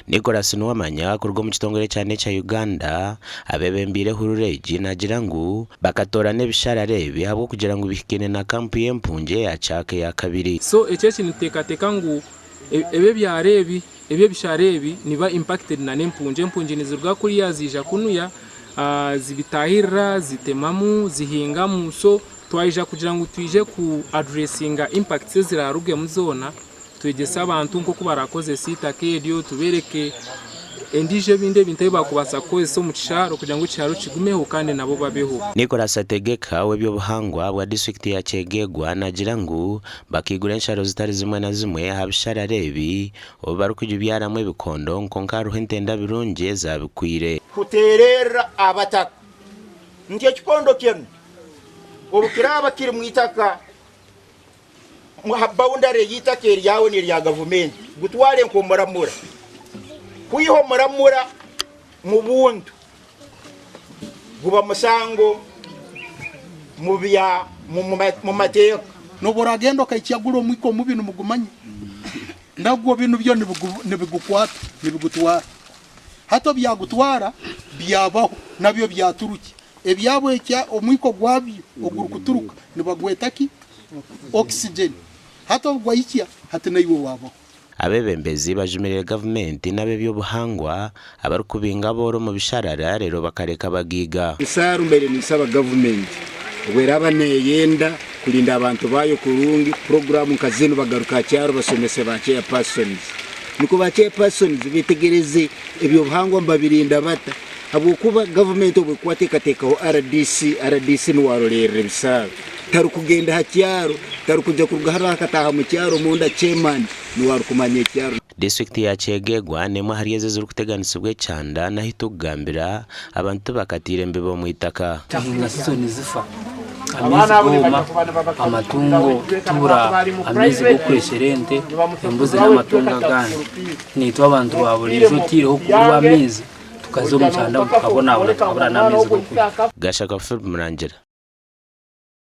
Nicholas Nuwamanya kuruga omu kitongore ekya Nature Uganda abebembeire ehururu egi naagira ngu bakatoorana ebisharara ebi ahabw'okugira ngu bihikaine na kampu y'empungi eya Kyaka eyakabiri. So eki eki nituteekateeka ngu ebi ebyaro ebi, ebi ebishara ebi nibiba impacted na n'empungi. Empungi niziruga kuriya ziija kunuya zibitaahirira, zitemamu, zihingamu so twaija kugira ngu twije ku addressinga impacts eziraarugemu zoona. Twegyese abantu nk'oku barakozesa eitaka eryo, tubeereke endiijo ebindi ebintu ebi baakubaasa kukozesa omu kishaaro kugira ngu ekishaaro kigumeho kandi nabo babeho. Nicholas Ategeka ow'eby'obuhangwa bwa disiturikiti ya Kyegegwa naagira ngu bakaigura ensharo zitari zimwe na zimwe aha bisharara ebi obu barikugibyaramu ebikondo kwonka hariho entenda birungi ezaabikwire. Kuteererra abataka nti ekikondo kinu obu kiraaba kiri mu itaka ha boundary y'eitaka eryawe n'erya gavumenti, gutware nk'omuramura. Kwiha omuramura mu buntu guba musango mu bya mu mateeka. N'obu oraagenda okaikyagura omwika omubi nimugumanya, nagwo binu byo nibigukwata nibigutwara. Hati obu byagutwara byabaho nabyo byaturukya ebyabo ekya omwika ogwabyo ogurikuturuka nibagweta ki? Oxygen. Hati obu gwaikya hati naiwe wabaho. Abeebembezi bajumirire gavumenti n'ab'eby'obuhangwa abarikubinga abooro omu bisharara reero bakareka abagaiga. Esaaru mbaire ninsaba gavumenti obu eraaba neyenda kurinda abantu baayo kurungi, puroguraamu nka zinu bagaruke aha kyaro basomese ba chairpersons nikwo ba chairpersons betegereze eby'obuhangwa nibabirinda bata habwokuba gavumenti obu erikuba ekateekaho rdc, rdc niwe arolerera ebisaaru. Tarikugenda ha kyaro, tarikuja kuruga hanu akataaha mu kyaro omunda chairman niwe arikumanya ekyaro. Disiturikiti ya Kyegegwa n'emwe ahari ezo ezirikuteganisibwa ekyanda n'ahu turikugambira, abantu tibakataire mbibo omu itaka. Tuhinga sizoni zifa, amaizi gooma, amatungo tubura amaizi g'okweshera ente, embuzi n'amatungo agandi. Naitwe abantu ba buriijo otaireho okuburwa amaizi tukaza omu kyanda tukabonabona tukabura n'amaizi g'okunywa. Gashaka Philip Murangira.